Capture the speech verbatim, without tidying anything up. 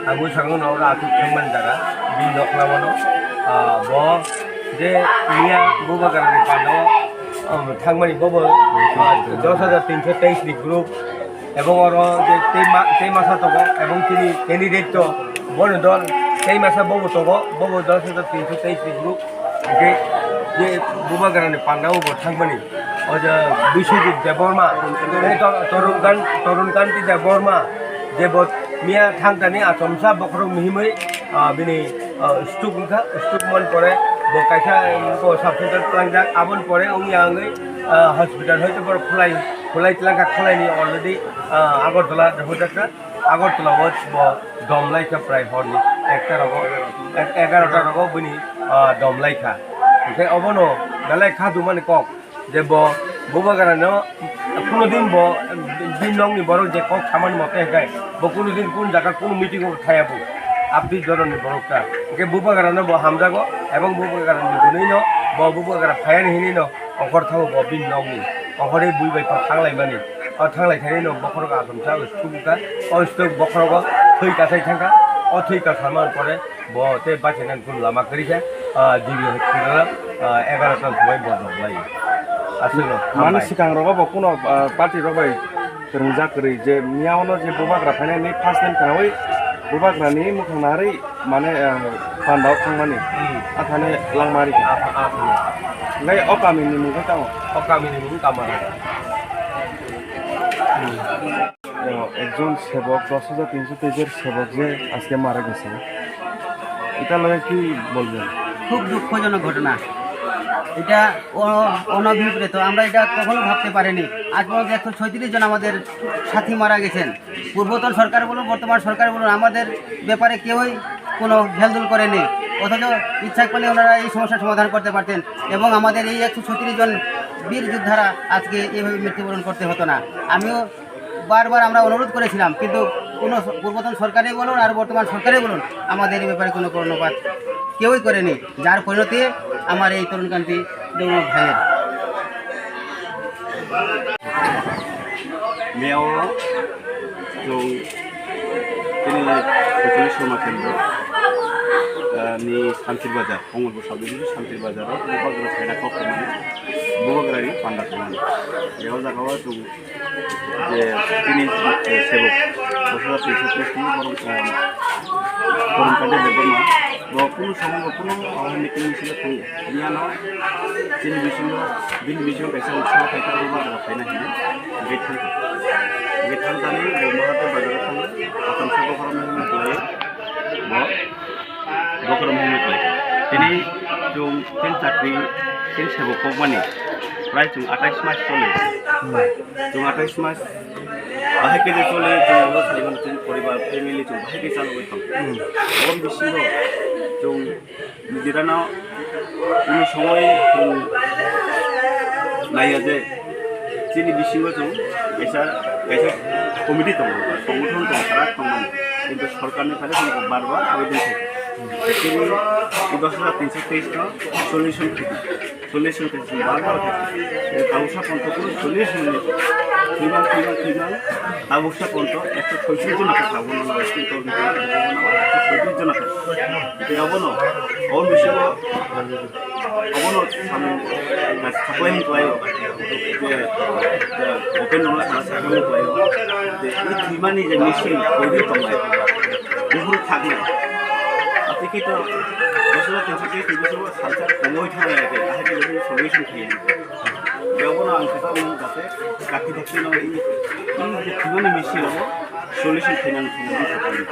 Ang bwskango no oro aswk thangmani jaga, bini nokla mano. Ah, bo je miya Bubagrani pandao, um, thangmani bobo, ah, dos hajar tinso teis ni group, ebong oro je tei ma-, tei masa tongo, ebong chini candidate to, bono dol tei masa bobo tongo, bobo dos hajar tinso teis ni group. Hingke je Bubagrani pandao bo thangmani, o je Biswajit Debbarma, tei Tor-, Torun Kan-, Torun Kanti Debbarma, je bo miya thangtani achomsa bokhorok mihimwi, ah, bini, ah, stroke wngkha, stroke man pore bo kaisa, um, bo sub center tlangjak, aboni pore wngya wngwi, ah, hospital hoito borok khulai, khulai tlangkha, khulaini already, ah, Agartala rohorjakha. Agartala o bo dom laikha prai horni ekta rogo, ek-, egarota rogo bini, ah, dom laikha. Hingke obono belai kha dumani kok je bo Bubagrano kuno din bo bini nokni borok je kok samani mote hingke bo kuno din kun jaga kuno meeting o thaya bo. Abdi doroni borok ta. Hingke Bubagrano bo hamjago ebong Bubagrani gunui no bo Bubagra phayani hinui no ongkhor thango bo bini nokni. Ongkhorwi bui bai thanglaimani. O thanglai thani no bokhorok achomsa o stroke wngkha. O stroke bokhorogo thwi kasai thangkha. O thwi kasamani pore bo tei bachina gun lama kwrwi khe, ah, G B hospital o, ah, egarota somoi bo dom lai. Aswkno mani hambai. Swkang rogo bo kuno, ah, party rok bai kwrwngjak kwrwi je miya ono je Bubagra phainani first time khnaui Bubagrani mukhang narwi mane, ah, pandao thangmani. Hmm. Athani langmari. Apha, apha. Ngai o kami ni mung khe tamo? O kami ni mung Kamara. Hmm. একজন সেবক, দশ হাজার তিনশো তেইশের সেবক যে আজকে মারা গেছে, এটা লগে কি বলবেন? খুব দুঃখজনক ঘটনা। এটা অ-, অনভিপ্রেত, আমরা এটা কখনো ভাবতে পারিনি। আজ পর্যন্ত একশো ছয়ত্রিশ জন আমাদের সাথী মারা গেছেন। পূর্বতন সরকার বলুন, বর্তমান সরকার বলুন, আমাদের ব্যাপারে কেউই কোনো হেলদোল করেনি। অথচ ইচ্ছা করলে ওনারা এই সমস্যার সমাধান করতে পারতেন এবং আমাদের এই একশো ছত্রিশ জন বীর যোদ্ধারা আজকে এইভাবে মৃত্যুবরণ করতে হতো না। আমিও বারবার আমরা অনুরোধ করেছিলাম, কিন্তু কোনো স-, পূর্বতন সরকারই বলুন আর বর্তমান সরকারই বলুন, আমাদের এই ব্যাপারে কোনো কর্ণপাত কেউই করেনি, যার পরিণতি আমার এই তরুণ কান্তি দেব ভাইয়ের। Meo chwng chini Kuchuli Soma Kendra, ah, ni Santir Bazar, Kongolpur Sub Division Santir Bazar o Bubagra phaina kok tongmani, Bubagra ni panda tongmani. Beo jaga o chwng je chini, eh, sebok, bosora twiso twiso borok, eh, borok kante Debbarma, bo kunu samung bo kunu, ah, meeting misil thangya. Biyano chini bisingo, bini bisingo kaisa utsaho khaikha, bo bazaro phaina hinwi gate thangkha. Gate thangkani bo Mahadev bazaro thango, kotomsa bokhorok mihimwi khlaiwi bo bokhorok mihimwi khlaikha. Tini chwng tin chakri, tin sebok kokmani prai chwng atais mas choli. Chwng atais mas bahai khe je choli, chwng abo saiman chwng poribar, family chwng bahai khe chalogwi tong. Aboni bisingo chwng Nijera no kunu somoi chwng naiya je chini bisingo chwng kaisa, kaisa committee tongo, songothon tongo, kwrak tongmani, kintu sorkarni phai chwng bar bar abedon khaikha. Chini dos hajar tinso teis no solution khaikha. Solution khe chwng bar bar khe, eh, tabuksa pontho kunu solution ni, thwiman, thwiman, thwiman, tabuksa pontho ekso soitrish jona khe tabukno nang, ekso soitrish jona khe. Tei abono, o bisingo, abono samung, eh, supply ni khlai o, je, je, open no sana supply ni khlai o, je, i thwimani je machine, koiwi tongnai, buphuru thaknai. Atwi khe to, dos hajar tinso teis ni bisingo salsa komoi thangya khe, ahai khe solution khe. Kebono ang kisa mung jate kaki dakti no i, i je thwimani machine o solution khainani thangwi sakani.